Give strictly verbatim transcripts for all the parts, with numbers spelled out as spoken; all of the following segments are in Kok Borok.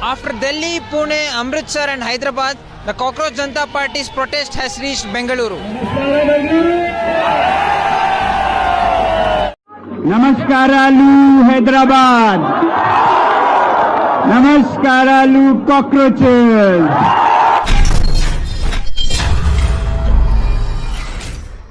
After Delhi, Pune, Amritsar and Hyderabad, the Cockroach Janata Party's protest has reached Bengaluru. Namaskaralu Hyderabad. Namaskaralu cockroaches.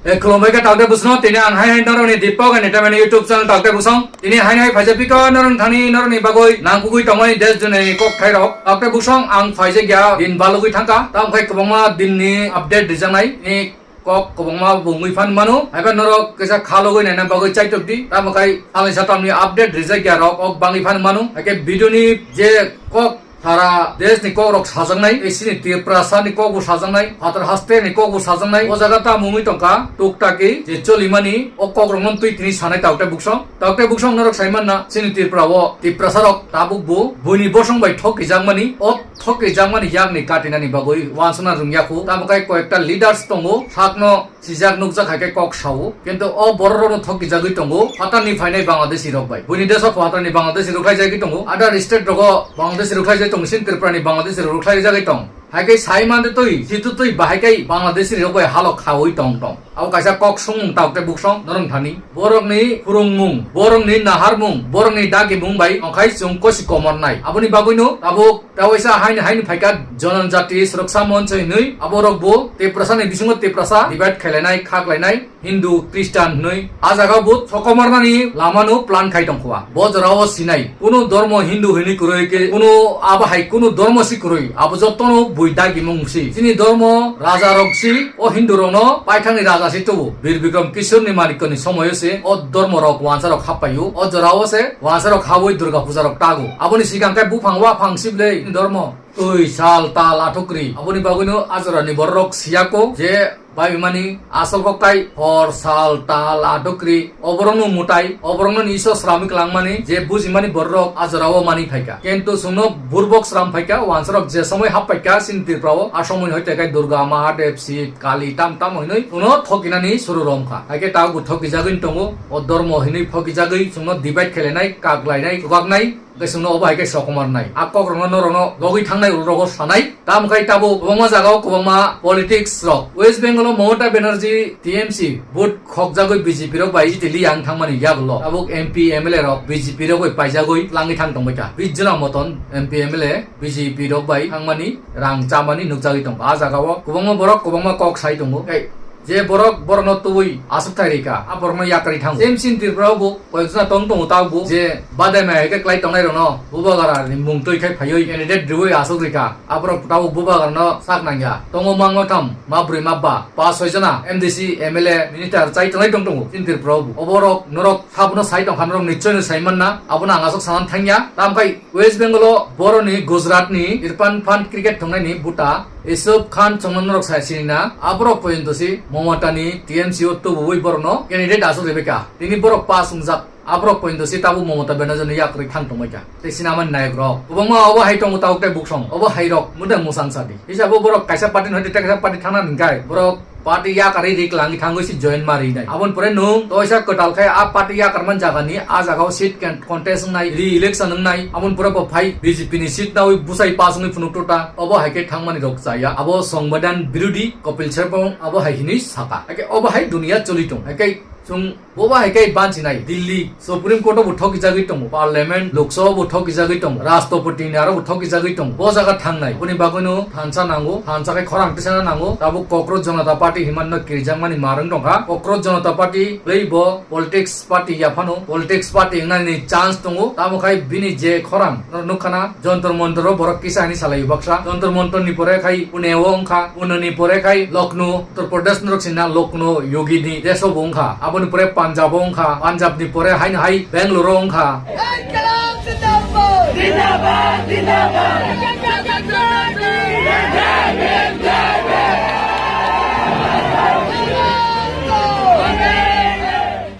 E, khulumbai kha Taukte Busong, tini ang hai hai norokni Deepak Entertainment YouTube channel Taukte Busong. Tini hai hai phaijak piko norokni thani norokni bagwi nangkukwi tongmani desh duniyani kok thairok. Taukte Busong ang phaijak ya din balugwi thangkha. Tamo khai kwbangma dinni update rijaknai. Ni kok kwbangma bo wngwi phan mano. Haiba norok kisa khalogwi naina bagwi chaitok di. Tamo khai salni satamni update rijak ya rok kok bangwi phan mano. Haikhe video ni je kok sara desh ni kok rok sajaknai, tei chini Tiprasa ni kok bo sajaknai, phatar haste ni kok bo sajaknai. O jaga tamo wngwi tongkha, tuktakwi je cholimani o kok rok no twi tini sanai Taukte Busong. Taukte Busong norok sai manna, chini Tripura o Tiprasa rok tabuk bo buini bosong bai thok kijakmani, o thok kijakmani yakni katinani bagwi wansana rwngya khu. Tamo khai koyekta leaders tongo, sakno sijak nukjak hai khe kok sao, kintu o borok rokno thok kijagwi tongo phatarni phainai Bangladeshi rok bai. Buini desh o phatarni Bangladeshi rwkhlai jagwi tongo, other state rogo Bangladeshi rwkhlai jagwi tongo, chini Tripura ni Bangladeshi rok rwkhlai jagwi tong. Hai khe sai mande twi, situ twi bahai khe Bangladeshi rok bai halok khaui tong tong. Abo kaisa kok songmung Taukte Busong norok thani. Borokni phwrwngmung, borokni naharmung, borokni dagimung bai tongkhai chwng kosi komornai. Aboni bagwino tabuk ta waisa haini haini phaikha Janajati Suraksa Monch hinwi aborok bo Tiprasa ni bisingo Tiprasa divide khlainai, kha khlainai, Hindu, Christian hinwi. A jaga bo sokomornani lamano plan khai tongkha. Bo jorao sinai. Kunu dormo Hindu hinwi kwrwi khe, kunu abo hai kunu dormo si kwrwi. Abo jotono bui dagimung si. Chini dormo raja rok si, o Hindu rokno paithakni raja si tubu. Bir Bikram Kishore ni manikko ni somoyo se o dormo rok wansa rok happaio. O jorao se wansa rok habwi Durga puja rok tago. Aboni sikang khe buphang waphang sible dormo. Twi sal tal athukri. Aboni bagwino a jorani borok siyako je bai mani asol kok tai hor sal tal athukri. Oborokno mutai, oborokno ni iso sramwi klangmani je bujimani borok a jorao mani phaikha. Kintu chwngno burbok sram phaikha, wansarok je somoi hap phaikha chini Tripurao, a somoi hoi tekai Durga, Mahadev, Shiv, Kali tam tam hinwi chwngno thokinani suru romkha. Haikhe tabukbo thokijagwi tongo, o dormo hinwi phokijagwi chwngno divide khlainai, kaklainai, kwbaknai. Hwnkhe chwngno obo hai khe sokomornai. A kokrokno norokno logwi thangnai rwrogo sanai. Tamo khai tabuk kwbangma jagao kwbangma politics rok. West Bengal o Mamata Banerjee T M C vote khokjagwi B J P rok bai jiti li yang thangmani yagulo. Tabuk M P M L A rok B J P rok bai paijagwi langwi thang tongbaikha. Bijna moton M P M L A B J P rok bai thangmani rang chamani nukjagwi tongkha. A jagao kwbangma borok kwbangma kok sai tongo. Tei je borok borokno tubui aswk thai rikha, a borokno yakarwi thango. Same chini Tripura o bo koyekjona tong tongo tabuk je badai mai hai khe klai tongnai rokno Bubagra ni mung twi khai phaiwi candidate riwi aswk rikha. Aborok tabuk Bubagra no sak nangya. Tongo mangma tham, ma brwi ma ba, pa soi jona M D C, M L A, minister chai tongnai tong tongo chini Tripura o bo. Oborok norok sabono sai tongkha, norok nichoi no sai manna. Abono ang aswk sanan thangya. Tamkhai West Bengal o boroni Gujarat ni Irfan Khan cricket thwngnaini buta Yusuf Khan chwngno norok sai sinina, aborok poyonto si Mamata ni T M C o tubuwi borokno candidate aswk ribika. Tini borok pass wngjak, aborok poyonto si tabuk Mamata Banerjee no yakrwi thang tongbaikha. Tei sinamani nayok rok kwbangma obo hai tongo tabuk tei buksong, obo hai rok mwdang mwsang sadi. Hisabo borok kaisa party ni hoite tei kaisa party thangna hwnkhai borok party yakarwi rik langwi thangwi se join ma rinai. Aboni pore nwng toisa kwtal khe a party yakarmani jagani a jagao seat can-, contest wngnai, re-election wngnai. Aboni pore bo phai B J P ni seat nawi bwsai pass wngwi phunuk tota. Obo hai khe thangmani rok chaya. Abo songbidan birodhi Kapil Sharma abo hai hinwi saka. Hai khe obo hai duniya choli tong. Hai khe chwng Boba hai khe bansinai, Delhi Supreme Court o bo thokijagwi tongo, Parliament, Lok Sabha bo thokijagwi tongo, Rashtrapati ni aro bo thokijagwi tongo. Bo jaga thangnai, boni bagwino thansa nango, thansa khe khorang tisana nango. Tabuk Cockroach Janata Party hinmano kirijakmani marwng tongkha. Cockroach Janata Party tei bo politics party ya phano, politics party wngnani chance tongo. Tamo khai bini je khorang, norok nukha na, Jantar Mantar o borok kisa hinwi salai baksa. Jantar Mantar ni pore khai Pune o wngkha, Pune ni pore khai Lucknow, Uttar Pradesh norok sina Lucknow, Yogi ni desh o bo wngkha. Aboni pore Punjab o wngkha, Punjab ni pore haino hai Bangalore o wngkha.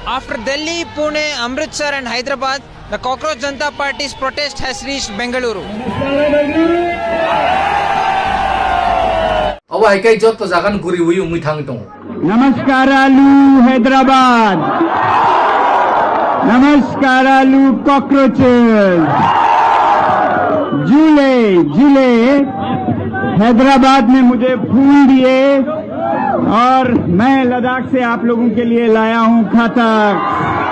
After Delhi, Pune, Amritsar and Hyderabad, the Cockroach Janata Party's protest has reached Bengaluru. O hai khe jotto jagan guriwi wngwi thangwi tongo. Namaskaralu Hyderabad. Namaskaralu cockroaches. Jule, jule, Hyderabad ने मुझे फूल दिए और मैं लद्दाख से आप लोगों के लिए लाया हूँ खातक।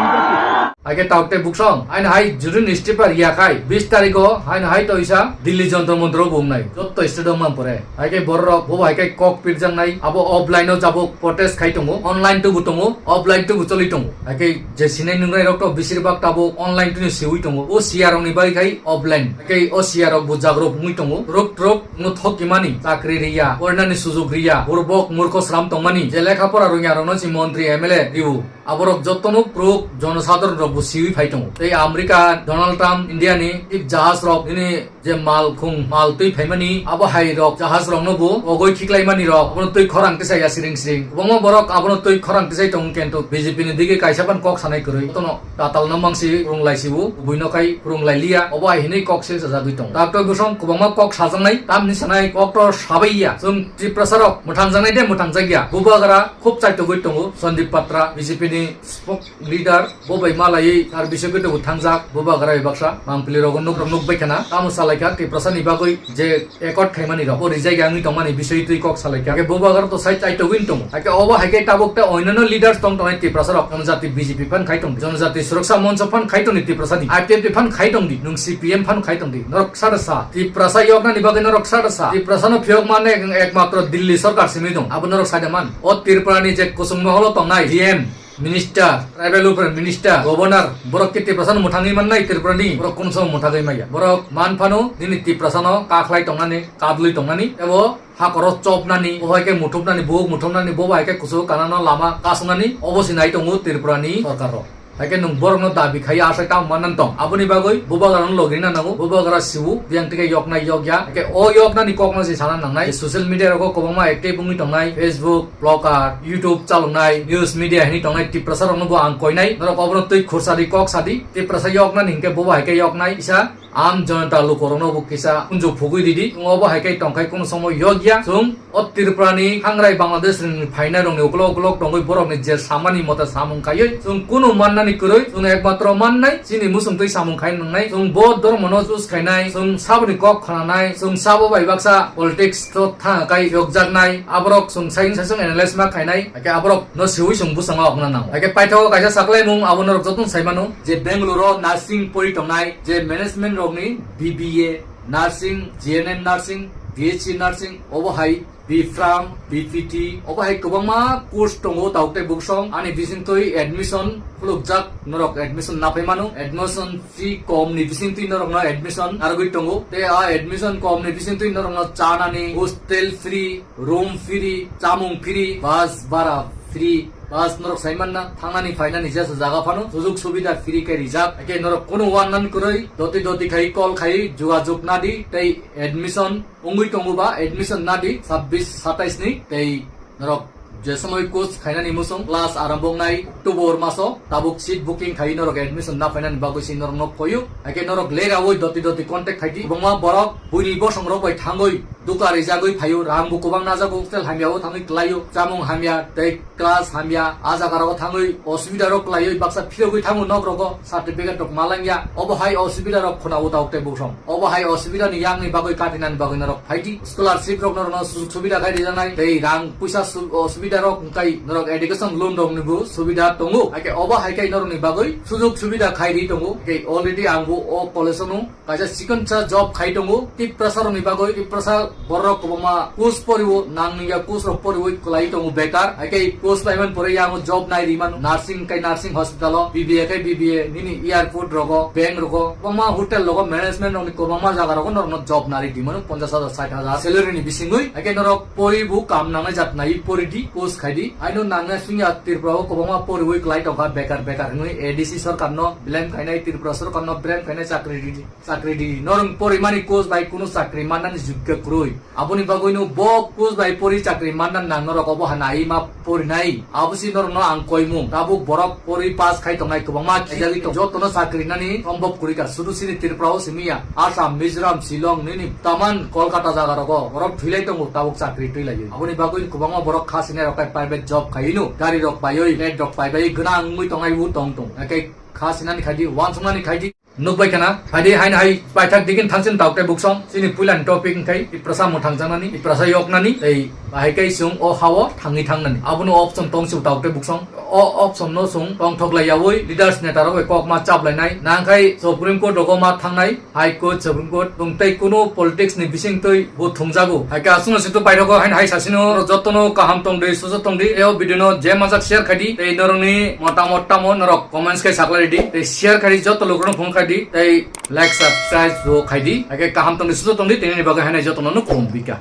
Hai khe tabuk tei buksong, haino hai June newspaper ya khai, bis tarikh o, haino hai to isa Delhi Jantar Mantar o bo wngnai, jotto state o man pore. Hai khe bororok bo hai khe kok pirjaknai, abo offline o jabo protest khai tongo, online tubu tongo, offline tubu choli tongo. Hai khe je sinai nungnai rok to bisir bak tabuk online tuni siwi tongo. O siya rok ni bai khai offline. Hai khe o siya rok bo jagrok wngwi tongo. Rok rok no thokimani, chakri riya, porinani sujug riya, burbok murkho sram tongmani, je lekha pora rwngya rok no si montri M L A ribu. Aborok jotono proof jonosadharon rok bo siwi phai tongo. Tei America, Donald Trump, India ni tip jahaj rok nini je mal khung mal twi phaimani, abo hai rok jahaj rok no bo ogoi khiklaimani rok, abono twi khorang tisai ya siring siring. Kwbangma borok abono twi khorang tisai tongo, kintu B J P ni dige kaisa phan kok sanai kwrwi. Jotono tatal no mangsi phwrwng lai sibo, bui no khai phwrwng lai liya, obo hai hinwi kok se sajagwi tongo. Doctor Bosong kwbangma kok sajaknai, tamni sanai kok to sabai ya. Chwng Tiprasa rok mwthangjaknai de mwthangjakya. Bubagra khub chaitogwi tongo, Sandeep Patra, B J P ni spokes leader, bo bai malaiwi sar bisoi khe tongwi thangjak, Bubagra bai baksa, mangpili rogo nuk rok nuk bai khana, tamo salai kha Tiprasa ni bagwi je accord khaimani rok, bo rijai wngwi tongmani bisoi twi kok salai kha. Hakhe Bubagra to sai chaitogwi tongo. Hakhe obo hai khe tabuk tei onyono leaders tong tongnai Tiprasa rok, Janajati B J P phan khai tong di, Janajati Suraksha Moncho phan khai tong di Tiprasa ni, I P F T phan khai tong di, nwng C P M phan khai tong di, norok sa da sa, Tiprasa yoknani bagwi norok sa da sa, Tiprasa no phiyok manne ekmatro Delhi sorkar simi tong, abo norok sai da man. O Tripura ni je kusung moholo tongnai D M, minister, tribal welfare minister, governor, borok khe Tiprasa no mwthangwi mannai Tripura ni, borok kunu somo mwthangwi maya. Borok man phano nini Tiprasa no kakhlai tongnani, kadlwi tongnani, ebo hakoro chopnani, bo hai khe muthupnani, buhuk muthupnani, bo bai khe kuchuk kanano lama kasnani, obo se nai tongo Tripura ni sorkar rok. Hai khe nwng borok no dabi khai asai tamo mannan tong. Aboni bagwi Bubagra no logi na nango, Bubagra sibu, biyang tike yoknai yokya. Hai khe o yoknani kok no se sana nangnai. Social media rogo kwbangma active wngwi tongnai, Facebook, blogger, YouTube chaloknai, news media hinwi tongnai Tiprasa rokno bo ang koinai. Norok obono twi khursa di, kok sa di. Tiprasa yoknani hinkhe bobo hai khe yoknai kisa. Am jonota lukorokno bo kisa unjuk phugwi ridi. Chwng obo hai khe tongkhai kono somo yokya. Chwng o Tripurani hangrai Bangladesh ni phainai rokni ukulok ukulok tongwi borokni je samani mote samung khaiwi chwng kunu mannani kwrwi. Chwng ekmatro mannai chini muchungtwi samung khai nangnai. Chwng bo dhormono choose khainai. Chwng saboni kok khananai. Chwng sabo bai baksa politics to thang kai yokjaknai. Aborok chwng saisung saisung analyze ma khainai. Hakhe aborok no siwi chwng bwskango okna nango. Hakhe paithago kaisa saklaimung abo norok jotono sai mano. Je Bangalore o nursing pori tongnai, je management rokni B B A, nursing, G N M nursing, B H C nursing, obo hai B Pharm, B P T, obo hai kwbangma course tongo, tabuk tei buksong. Ani bisingtwi admission khulukjak, norok admission napai mano. Admission fee kom ni bisingtwi norokno admission narwgwi tongo. Tei a admission kom ni bisingtwi norokno chanani hostel free, room free, chamung free, bus bara free, bus norok sai manna, thangnani phainani jesa jaga phano sujug subida free khe rijak. Hakhe norok kunu wannani kwrwi doti doti khai call khai jugajug nadi tei admission wngwi tongo ba admission nadi sabbish satais ni tei norok je somoi course khainani muchung class arambho wngnai October maso tabuk seat booking khai norok admission na phainani bagwi se norok nok koyu. Hakhe norok lerawi doti doti contact khaidi. Kwbangma borok buini bosong rok bai thangwi dukla rijagwi phaio, rang bo kwbang najago, hostel hamya o thangwi klaio, chamung hamya tei class hamya, a jaga rogo thangwi osubida rok klaiwi baksa phirogwi thango nok rogo, certificate rok malangya, obo hai osubida rok khuna o tabuk tei buksong. Obo hai osubida ni yakni bagwi katinani bagwi norok phaidi. Scholarship rok norokno sujug subida khai rijaknai, tei rang puisa su-, osubida rok wngkai norok education loan rok ni bo subida tongo. Hakhe obo hai khe norok ni bagwi sujug subida khai ri tongo. Hakhe already ang bo o college o nung kaisa chikonsa job khai tongo. Tiprasa rok ni bagwi, Tiprasa borok kwbangma course poriwo, nangya course rok poriwi kwlai tongo bekar. Hakhe course paimani pore yang job nai ri mano. Nursing kai nursing hospital o, B B A kai B B A, nini airport rogo, bank rogo, kwbangma hotel rogo, management rokni kwbangma jaga rogo norokno job nari di mano, ponchash hajar, sait hajar salary ni bisingwi. Hakhe norok pori bo kam nangnai jat nai pori di. Post khaidi, aino nangna sungya Tripura o kwbangma poriwi kwlai tongkha bekar bekar hwnwi A D C sarkar no blame khainai, Tripura sarkar no blame khainai, chakri di, chakri di. Norong porimani course bai kunu chakri mannani jukka kwrwi. Aboni bagwino bo course bai pori chakri manna nang norok obo hana ai ma porinai. Abo si norokno ang koimung. Tabuk borok pori pass khai tongnai kwbangma khejagwi tong. Jotono chakri nani sombhob kwrwi ka. Sudu sini Tripura o simi ya. Assam, Mizoram, Shillong, nini taman Kolkata jaga rogo borok thwilai tongo tabuk chakri twilaiwi. Aboni bagwi kwbangma borok kha sinai rok tai private job khai no. Gari rok paiwi, flat rok paibai gwnang wngwi tongnai bo tong tong. Ekai kha sinani khaidi, wansuknani khaidi. Nukbai khana, phaidi haino hai paithak digin thangsin taukte buksong, chini puilani topic wngkhai, Tiprasa mwthangjaknani, Tiprasa yoknani, tei bahai kai chwng o hao thangwi thangnani. Abono option tong sio taukte buksong, o option no chwng tongthok lai yaui, leaders neta rok bai kok ma chap lainai, nangkhai Supreme Court rogo ma thangnai, High Court, Supreme Court, tong tei kuno politics ni bising twi bo thungjago. Hai ka aswkno situ paithakgo haino hai sasino jotono kaham tongdi, susu tongdi, tei o video no je majak share khaidi, tei norokni motamot tamo norok comments khe saklai di, tei share khaidi joto lukurok phone khaidi, tei like, subscribe bo khaidi. Hai khe kaham tongdi, susu tongdi, tini bagwi haino jotono no khulum bika.